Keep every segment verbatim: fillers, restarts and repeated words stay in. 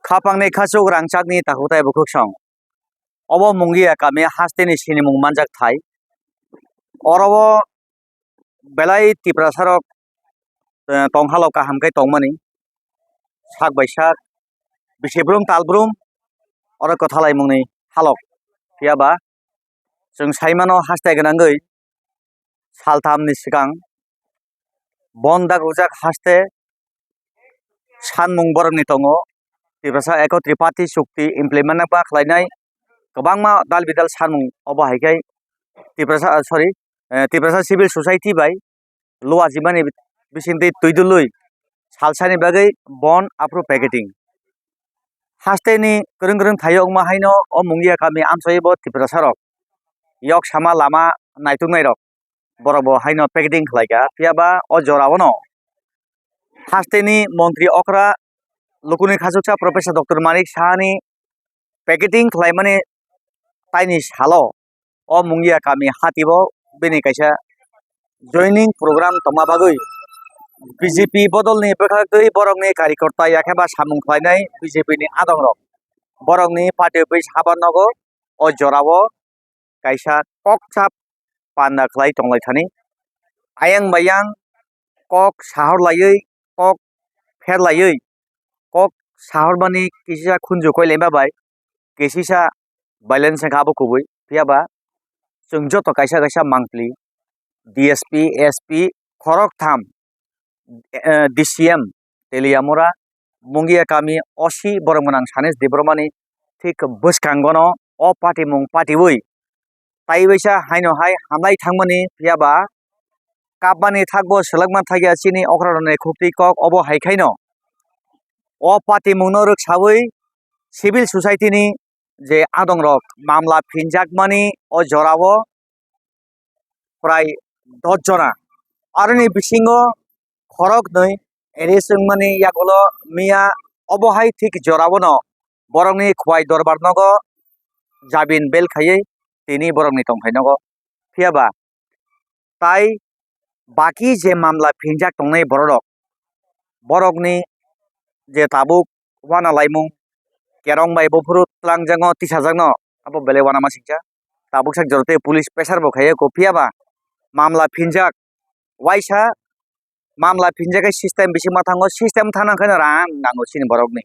Khapangni khachuk rangchakni takhuk tei bukhuk song. Obo Mungia kami hasteni sinimung manjak thai. Oro o belai Tiprasarok, eh, tong halok kaham khe tongmani. Sak bai sak, bisi brum tal brum, oro kwthalaimungni halok. Phiya ba chwng sai mano haste gwnangwi salthamni swkang bon dak rwjak haste sanmung borokni tongo. Tiprasa Eko Triparty Chukti implement ma khlainai kwbangma dal bidal sanmung obo hai khe Tiprasa, ah, sorry, eh, Tiprasa Civil Society bai luwa jimani bisingtwi twi dului salsani bagwi bon aphuru packeting. Hasteni kwrwng kwrwng thaio wngma haino o Mungia kami amchai bo Tiprasarok yok sama lama naituknairok borok bo haino packeting khlaikha. Phiya ba o jorao no hasteni montri okra lukuni khachuksa Professor Doctor Manik Sahani packeting khlaimani taini salo o Mungia kami hati bo bini kaisa joining program tongma bagwi B J P bodolni bwkhaktwi borokni karikorta yakhe ba samung khlainai B J P ni adongrok borokni party office habar nogo o jorao kaisa kokchap panda khlai tonglaithani. Ayang bayang kok sahor laiwi, kok pher laiwi, kok sahormani kisisa khunju koilaima bai kisisa violence wngkha abo kubui. Phiya ba chwng joto kaisa kaisa mangpli D S P, S P, khorok tham, eh, D C M, Teliamura, Mungia kami O C borok gwnang Sanis Debbarmani thik bwskango no o patimung patiwi tai waisa haino hai hamlai thangmani, phiya ba kapmani thakbo swlwkma thakya chini okrarokni khuktwi kok obo hai khaino o patimungno rwksawi civil society ni je adongrok mamla phinjakmani o jorao prai dos jona. Aroni bisingo khoroknwi arrest wngmani yagulo miya obo hai thik jorao no borokni Khowai Dorbar nogo jabin bail khaiwi tini borokni tongthai nogo. Phiya ba tai baki je mamla phinjak tongnai bororok, borokni je tabuk uana laimung kerong bai buphuru twlangjakno tisajakno abo belai uanama singcha. Tabuk sak jora tei police pressure bo khaiya ko, phiya ba mamla phinjak waisa mamla phinjak khe system bising ma thango, system thana khe rang nango chini borokni.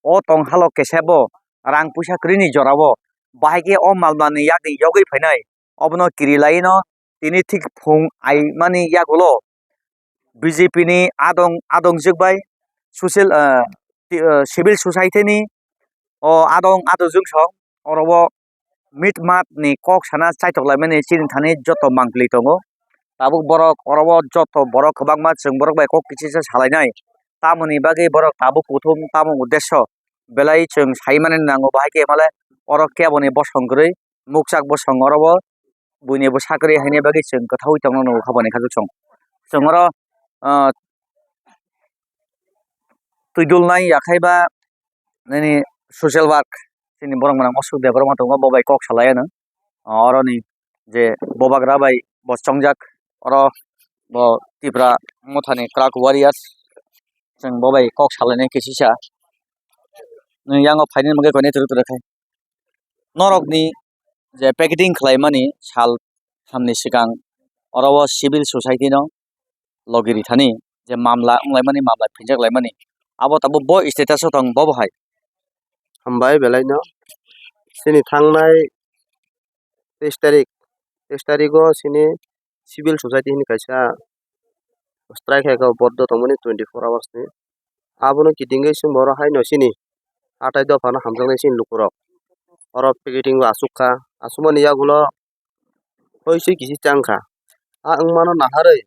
O tong halok kesa bo rang puisa kwrwini jorao bahai khe o mamlani yakni yogwi phainai obono kiri laino tini thik phung aimani yagulo B J P ni adong adongjwk bai social, ah, ti-, ah, civil society ni o adong adongjwk song oro o mit mat ni kok sana chaitok laimani chini thani joto mangpili tongo. Tabuk borok oro o joto borok kwbangma chwng borok bai kok kichisa salainai. Tamoni bagwi borok tabuk kuthum tamo uddesho belai chwng sai mani nango, bahai khe male oro keboni bosong kwrwi mukchak bosong oro o buini bwsa kwrwi haini bagwi chwng kwthaui tongna nango kha boni khajak song. Chwng oro, ah, twi dulnai yakhai ba nini social work chini borok mwnang Ashok Debbarma tongo, bo bai kok salai ano. Ah, oroni je bubagra bai bo chongjak, oro bo Tipra Mothani Crack Warriors, chwng bo bai kok salainai kisisa. Nini yango phainani bagwi koinai twrwk twrwk khai. Norokni je packeting khlaimani sal thamni swkang oro o civil society no logi rithani je mamla wnglaimani, mamla phinjak laimani, abo tabuk bo status o tong bo bo hai. Hambai belai no chini thangnai teis tarik, teis tarik o chini civil society hwnwi kaisa strike hai khe boddo tongmani twenty four hours ni. Abono kitingwi chwng bo oro haino chini hatai dophano hamjaknai chini lukurok. Oro packeting o achukha, achukmani yagulo hoichwi kisi changkha. A wngmano naharwi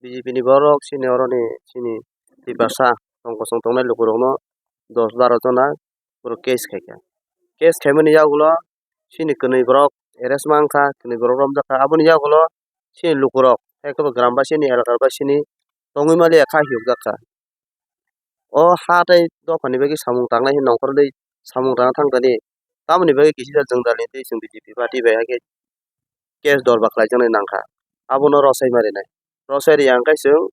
B J P ni borok chini oroni chini Tiprasa tong kosong tongnai lukurokno dos baro jona borok case khaikha. Case khaimani yagulo chini kwnwi borok arrest mankha, kwnwi borok romjakha. Aboni yagulo chini lukurok, hai khe bo gram bai chini elakar bai chini tongwi maliya kha hiyokjakha. O ha tei dophani bagwi samung tangnai hinwi nongkhorwi samung tangna thangkani. Tamoni bagwi kisisa jwngjalni twi chwng B J P party bai hakhe case dorba khlaijaknai nangkha. Abono rwchai ma rinai. Rwchai riya hwnkhe chwng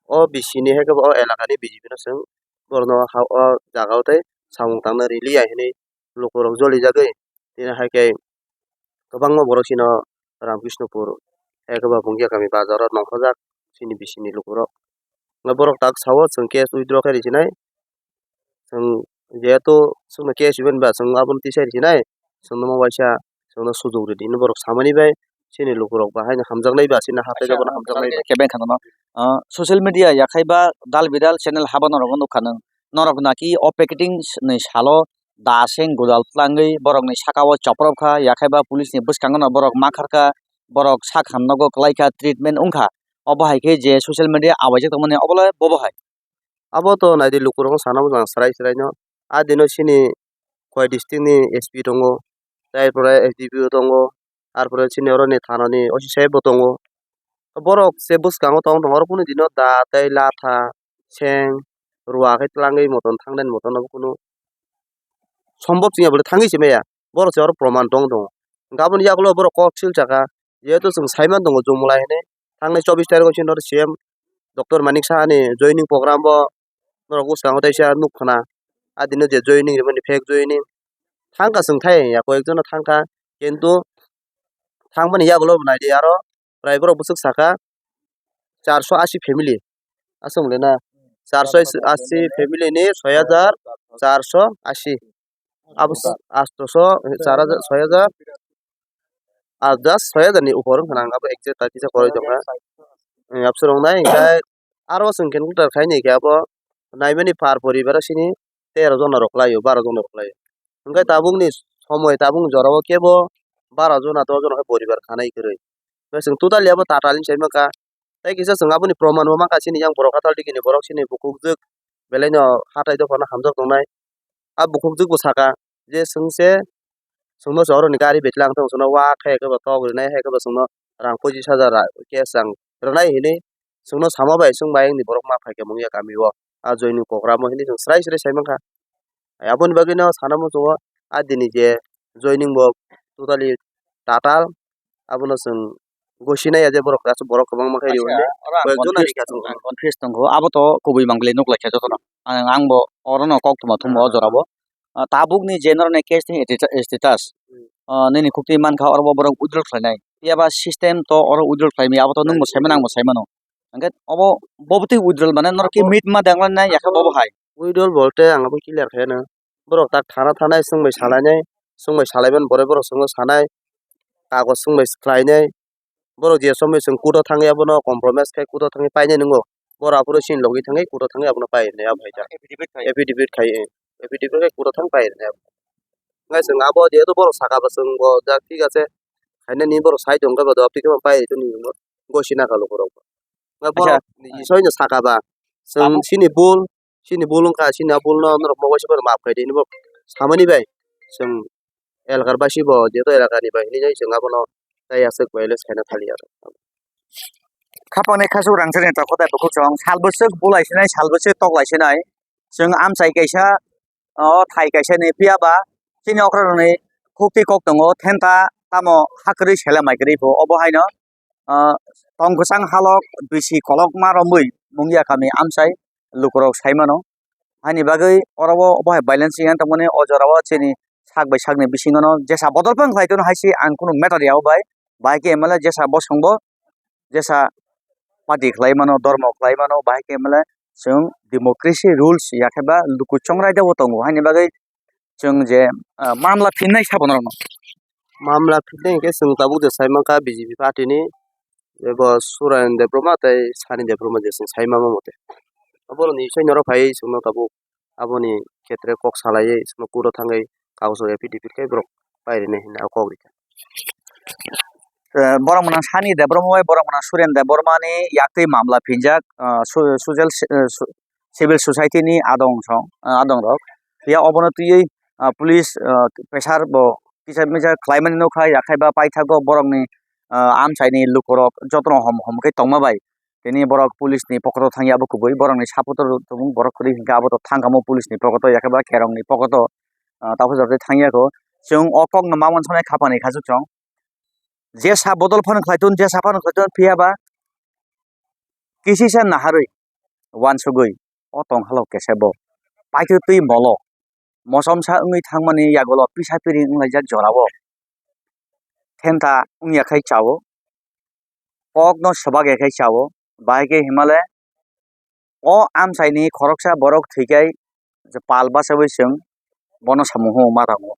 o B C ni hai khe bo o elakani B J P no chwng borokno ha o jaga o tei samung tangna riliya hinwi lukurok jolijagwi tini hai khe kwbangma borok chino Ramkrishnopur hai khe ba Mungia kami bazaro nongkhorjak chini bisini lukurok. Borok tak sao chwng case withdraw khe rwchinai. Chwng jehetu chwngno case rwmani ba chwng abono tisai rwchinai, chwngno mo waisa chwngno sujok rwdi hinwi borok samani bai chini lukurok ba haino hamjaknai ba chini hatai rokno hamjaknai bai. Kebeng kheno no, ah, social media yakhai ba dal bidal channel habano rogo nukha nwng. Norok naki o packeting ni salo da seng gudal tlangwi borokni saka o chopropkha, yakhai ba police ni bwskango no borok ma kharkha, borok sak hamnogo kwlaikha, treatment wngkha. Obo hai khe je social media awaijak tongmani obo le bobo hai. Abo to naidi lukurok sana bwsang swrai swrai no. A dino chini koi district ni S P tongo, tai pore S D P O tongo, ar pore chini oro ni thana ni O C saheb bo tongo. Borok se bwskango tong tong oro kunu dino da tei latha seng rua khe twlangwi motom thangnani motom no kunu sombop chwngya bole thangwi se maya. Borok se oro proman tong tongo. Hwnkhe aboni yagulo borok kok sil saka, jehetu chwng saiman tongo Jumulai hinwi, thangnai chobbish tarikh o chini oro C M Doctor Manik Saha ni joining program bo norok bwskango teisa nuk khna. A dino je joining rimani fake joining thangkha chwng thai ya koyek jono thangkha, kintu thangmani yagulo bo naidi aro prai borok bwswk saka charso asi family aswk wnglaina, charso asi family ni soi hajar charso asi abo astoso char hajar soi hajar ah just soi hajar ni upor wngkha ang abo exact kisa kwrwi tongkha. Abswrwng nai hwnkhe aro chwng calculator khai nai khe abo naimani par poribar sini tero jona rok lai o, baro jona rok lai o. Hwnkhe tabukni somoi tabukni jora o kebo baro jona, dos jona khe poribar khanai kwrwi. Hwnkhe chwng totally abo tatal hinwi sai mankha. Tei kisa chwng aboni proman bo mankha, chini yang borok hatal digini borok chini bukhukjwk belai no hatai dophano hamjak tongnai. A bukhukjwk bo saka je chwng se chwngno se oroni gari betlang thung chwngno wa khe khe bo tok rinai hai khe bo chwngno rang pochis hajar ra-, cash rang rwnai hinwi chwngno sama bai chwng bai wngni borok ma phaikhe mungya kami o a joining program o hinwi chwng srai srai sai mankha. Aboni bagwi no sana muchungo a dini je joining bo totally tatal abono chwng gosi nai ya je borok aswk borok kwbangma khe rw hwnwi. Oro ang koi ekjon confused, ani kaisa ang confused tongo. Abo to kubui mang bwlai nuk lai kha jotono. Ang, ang bo orono kok thuma thumo o jora bo. Ah, tabuk ni je noroni case ni stata-, status. Hmm. Ah, nini khuktwi mankha oro bo borok withdraw khlainai. Phiya ba system to oro withdraw khlai maya, abo to nwng bo sai mano, ang bo sai mano. Hwnkhe obo bo bwtwi withdrawal mane norok ki meet ma dang nai ya khe bobo hai. Withdrawal bolte ang abo clear khe no. Borok tak thana thanai chwng bai salainai, chwng bai salaiman borok borok chwngno sanai, kagoj chwng bai khlainai. Borok je somoi chwng court o thangwi abono compromise khai court o thangwi painai nwngo. Borok aphuru chini logi thangwi court o thangwi abono pai rwnai abo hai kha. Affidavit khai. Affidavit khai, eh. Affidavit khai court o thang pai rwnai abo. Hwnkhe chwng abo jehetu borok saka bo chwng bo jak thik ache. Khainani borok sai tong khe bo jawab thik khe bo pai rwnai nwngo. Gosi na kha lukurok bo. Hwnkhe acha, borok ni bisoi no saka ba. Chwng abo chini bul, chini bul wngkha, chini a bul no norok mokol se phano maaf khai di hinwi bo samani bai. Chwng elakar basi bo jeto elakani bai hinwi chwng abono tei aswk violence khaina thaliya. Khapangni khasuk rangchakni tokhotai bukhuk chwng sal bwswk bulai sinai, sal bwswk toklai sinai. Chwng amchai kaisa o thai kaisa ni phiya ba chini okra rokni khukti kok tongo thenta tamo hakwrwi sele mai kwrwi pho obo haino ah, tong kwchang halok bisi kolokma romwi mungya kami amchai lukurok sai mano. Haini bagwi oro o obo hai violence wngya tongmani o jora o chini sak bai sakni bisingo no jesa bodol phano khlai tono hai se ang kunu matter ya o bai. Bahai khe M L A jesa bosong bo jesa party khlai mano, dhormo khlai mano, bahai khe M L A chwng democracy rules ya khe ba luku chongraida o tongo. Haini bagwi chwng je, ah, mamla phinnai sabo norokno. Mamla phinnai hwnkhe chwng tabuk je sai mankha B J P party ni, ebo Suren Debbarma tei Sani Debbarma je chwng sai mama mote. Oboroni sai norok phaiwi chwngno tabuk aboni khetre kok salaiwi chwngno court o thangwi kagoj o affidavit khe borok pai rwnai hinwi kok rikha. Eh, borok mwnang Sani Debbarma bai borok mwnang Suren Debbarma ni yaktwi mamla phinjak, ah, su-, sujel, eh, su-, civil society ni adong song, ah, adong rok. Phiya obono twiwi, ah, police, ah, pressure bo kisa misa khlaimani nukha, yakhai ba paithago borokni, ah, amchaini lukurok jotono hom hom khe tongma bai. Tini borok police ni pokoto thangya abo kubui, borokni supporter tongmung borok kwrwi hinkhe abo to thangkha mo police ni pokoto, yakhai ba kerong ni pokoto, ah, tabuk jora tei thangya kho. Chwng o kokno ma uansuknai khapani khasuk chwng. Jesa bodol phano khlai tun, jesa phano khlai tun, phiya ba kisisa naharwi uansugwi o tong halok kesa bo paithago twi molo. mosomsa wngwi thangmani yagulo pisa piri wnglaijak jorao. Thenta wngya khai chao, kokno swbak ya khai chao, bahai khe himale o amchaini khoroksa borok thwikhai je pal bachaui chwng bono samung hwnwi ma tongo.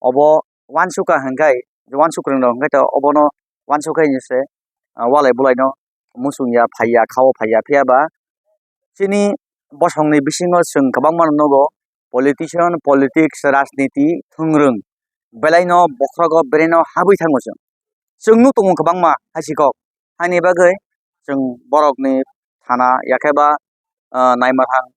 Obo uansukha hwnkhai, uansuk rwng rok hwnkhe to obono uansukha hinwi se, ah, walai bwlaino muchung ya, phai ya, kha-o phai ya, phiya ba chini bosongni bisingo chwng kwbangma no nugo, politician, politics, rajniti thwng rwng, belaino bokhrogo beraino habwi thango chwng. Chwng nuk tongo kwbangma hasikok, haini bagwi chwng borokni thana yakhe ba, ah, naima thang,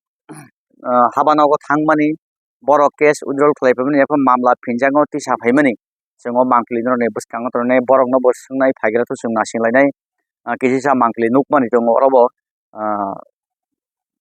ah, habanogo thangmani, borok case withdrawal khlai phaimani, yakhe mamla phinjango tisa phaimani. Chwng o mangpili norokni bwskango tongnai borokno bo swngnai phaigra to chwng naising lainai, ah, kisisa mangpili nukmani tongo oro bo, ah,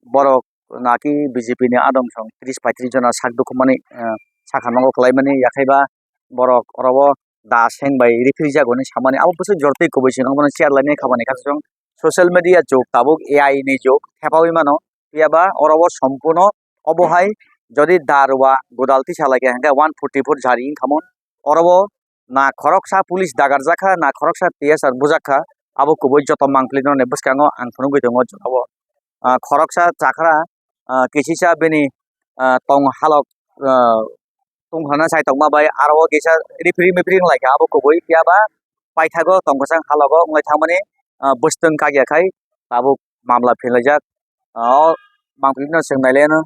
borok naki B J P ni adong song tris paitris jona sak dukhumani, ah, sakha nongo khlaimani, yakhai ba borok oro o da seng bai riphirijak hwnwi samani abo bwswk jor twi kubui se nokmano chair lainai khamani kha chwng social media jug tabuk A I ni jug thepaui mano, phiya ba oro o sompurno obo hai jodi da rwya godal tisa lai kha hwnkhe one forty four jari wngkha mon. Oro o na khoroksa police dagarjak kha, na khoroksa T S R bujak kha, abo kubui joto mangpili norokni bwskango ang phunugwi tongo jora o. Ah, khoroksa chakra, ah, kisisa bini, ah, tong halok, ah, tungkhana sai tongma bai aro o kisa ripri mipri wng lai kha abo kubui, phiya ba paithago tong kwchang halogo wng lai thangmani, ah, bwstwng kagya khai tabuk mamla philaijak. Ah, o mangpili no chwng nai le no.